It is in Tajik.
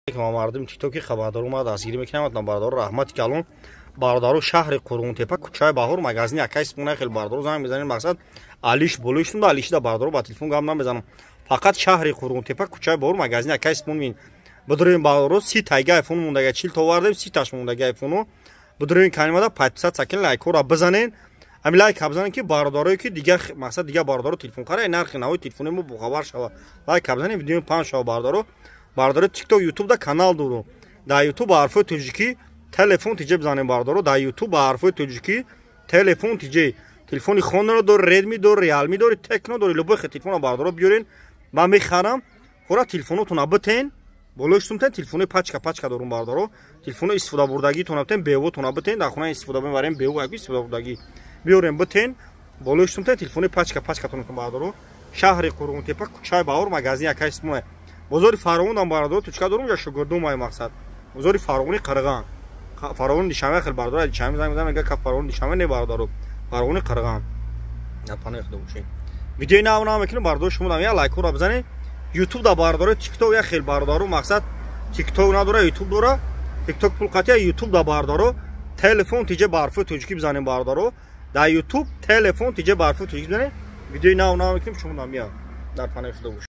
Алейкум, мардуми Тиктоки, хабардор омад, дастгирӣ мекунам. Бародаро, раҳмати калон. Бародаро, шаҳри Қурғонтепа, кӯчаи Баҳор, магазини акай Симона. Хел бародаро занг мезанем, мақсад алиш болоиштун да алишида. Бародаро, ба телефон гап намезанам. Фақат шаҳри Қурғонтепа, кӯчаи Баҳор, магазини акай Симон мин бидурем. Бародаро, 30 тайга айфон мондага, 40 то овардем, 30 таш мондаги айфоно. Бидурем, канимада подписаться кунед, лайкҳоро бизанен. Ами лайк бизанен, ки бародарое ки дигар, мақсад, дигар бародаро телефон қара, нархи навои телефони мо бохабар шава. Лайк бизанен, видео паҳн шава. Бародаро, бародаро, Тикток, Ютуб да канал дорум. Дар Ютуб ба ҳарфои тоҷикӣ «Телефон тиҷе» бизанем. Бародаро, дар Ютуб ба ҳарфои тоҷикӣ «Телефон тиҷе». Телефони Хонеро дори, Редми дори, Реалми дори, Текно дори, любой телефона, бародаро, биёрен, ман мехарам. Хора телефонотона битен, болои шутумтен. Телефони пачка пачка дорум, бародаро. Телефоно истифодабурдагитона битен, бевотона битен, дар хона истифода мебарем. Бево яку истифодабурдагӣ биёрем, битен, болои шутумтен. Телефони пачка пачкатон, бародаро. Шаҳри Қурғонтепа, кӯчаи Баҳор, магазини акай Симона. Бозори Фаровонам, бародаро, точка дорум, ҷа шогирдумай. Мақсад, бозори Фаровони Қирған, Фаровони Дишанбе. Хел бародаро Дишанбе занг мезанам, мега ка Фаровони Дишанбе. Не, бародаро, Фаровони Қирған. Панои худо бошед. Видеои нав нав мекунем, бародаро. Шумо дам я лайкҳоро бизанед Ютуб да, бародаро. Тикток я хел бародаро, мақсад, Тикток надора, Ютуб дора. Тикток пул қатия. Ютуб да, бародаро, «Телефон тиҷе» ба ҳарфои тоҷикӣ бизанем. Бародаро, дар Ютуб «Телефон тиҷе» ба ҳарфои тоҷикӣ бизанем. Видеои нав нав мекунем, шумо дам я дар панои худо бошед.